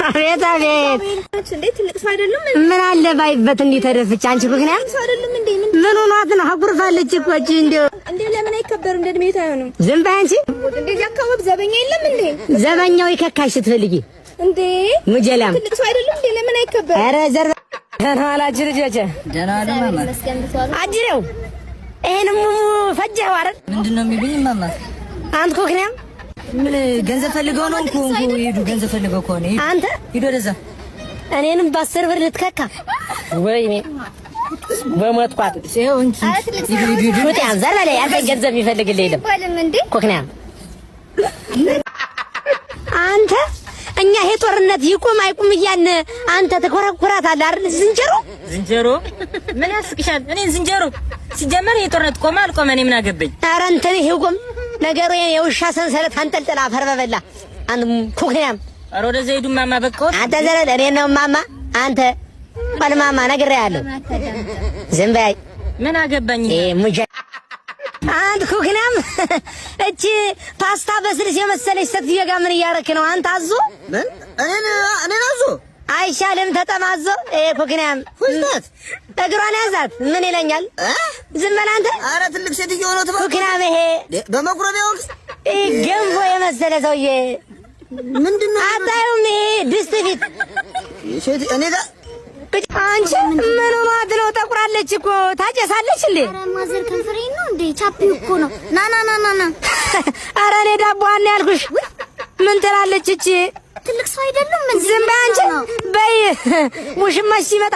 አቤት አቤት! እንዴ፣ ትልቅ ሰው አይደሉም? ምን አለ ባይበት እንዲህ ተደፍቼ። አንቺ ምክንያት ሰው አይደሉም እንዴ? ምን ምን ሆኗት ነው? አጉርፋለች እኮ እቺ እንደው። እንዴ፣ ለምን አይከበሩም? እንደ እድሜት አይሆንም። ዝም በይ አንቺ። እንዴ፣ እዚህ አካባቢ ዘበኛ የለም እንዴ? ዘበኛው ይከካሽ ስትፈልጊ። እንዴ፣ ሙጀላም። ትልቅ ሰው አይደሉም እንዴ? ለምን አይከበሩም? ኧረ ዘር ደህና ዋላችሁ ልጆቼ። ደህና ዋሉ ማማ። አጅሬው፣ ይሄን ሙሙ ፈጀኸው አይደል? ምንድን ነው የሚሉኝ ማማ? አንተ ኮክንያም። ምን ገንዘብ ፈልገው ነው? እንኩ እንኩ ሂዱ። ገንዘብ ፈልገው ከሆነ ሂዱ። አንተ። ሂዱ ወደዛ። እኔንም በ10 ብር ልትከካ? ወይኔ በሞትኳት። ይኸው እንኪ፣ ሂዱ ሂዱ ሂዱ። ሹጢያም፣ ዘር በላይ አንተ። ገንዘብ የሚፈልግልህ የለም። እንዴ። ኮክንያም አንተ። እኛ ይሄ ጦርነት ይቁም አይቁም እያልን አንተ ትኮረኩራታለህ አይደል? ዝንጀሮ። ዝንጀሮ ምን ያስቅሻል? እኔን ዝንጀሮ? ሲጀመር ይሄ ጦርነት ቆመ አልቆመ እኔ ምን አገባኝ? ኧረ እንትን ይቁም ነገሩ። የውሻ ሰንሰለት አንጠልጥላ አፈር በበላ አንተ ኩክንያም። ኧረ ወደዛ ሂዱ ማማ፣ በቃዎት። አንተ ዘረል፣ እኔ ነው ማማ። አንተ ቆልማማ፣ ነግሬሃለሁ። ዝም በይ። ምን አገባኝ? ይሄ ሙጃ አንተ ኩክናም፣ እቺ ፓስታ በስልስ የመሰለች ሴትዮ ጋር ምን እያረክ ነው አንተ? አዞ። ምን? እኔን አዞ? አይሻልም ተጠማዞ? ይሄ ኩክናም። ሁዝናት። እግሯን ያዛት። ምን ይለኛል? ዝም በል አንተ። አረ ትልቅ ሴትዮ ነው ትባ። ኩክናም ይሄ በመቁረቢያ ወቅት ይሄ ገንፎ የመሰለ ሰውዬ። ምንድን ነው? አታዩም? ይሄ ድስት ፊት። ሴት እኔ ጋር። አንቺ ምን ሆኗት ነው? ጠቁራለች እኮ። ታጨሳለች እንዴ? ኧረ ማዘር፣ ከንፈሬን ነው እንዴ? ቻፒው እኮ ነው። ና ና ና ና ና። ኧረ እኔ ዳቦዋን ነው ያልኩሽ። ምን ትላለች እቺ? ትልቅ ሰው አይደሉም እንዴ? ዝም በይ አንቺ። በይ ውሽማሽ ሲመጣ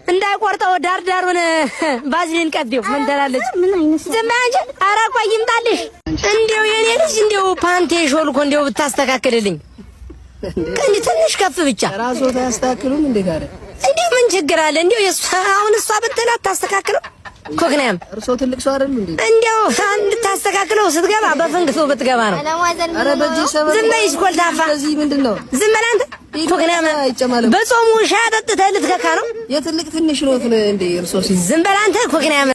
እንዳይቆርጠው ዳር ዳሩን ባዝሊን ቀቢው። ምን ትላለች? ምን አይነት ሰው? ዝም በይ አንቺ። ኧረ ቆይ ይምጣልሽ። እንዲያው የኔ ልጅ፣ እንዲያው ፓንቴ ሾልኮ እንዲያው ብታስተካክልልኝ እንዲህ ትንሽ ከፍ ብቻ። ራስዎት አያስተካክሉም እንዴ ታዲያ? እንዲሁ ምን ችግር አለ? እንዲያው የእሷ አሁን እሷ ብትል አታስተካክለው? ኮክናም። እርስዎ ትልቅ ሰው አይደሉ እንዴ? እንዲያው እንድታስተካክለው ስትገባ በፍንክቱ ብትገባ ነው። ኧረ በእጅ ሰበብ። ዝም በይ ኮልታፋ። እንደዚህ ምንድን ነው? ዝም በል አንተ ኮክናም። አይጨማለም። በጾሙ ሻይ አጠጥተህ ልትከካ ነው? የትልቅ ትንሽ ነው እንዴ እርስዎ? ዝም በል አንተ ኮክናም።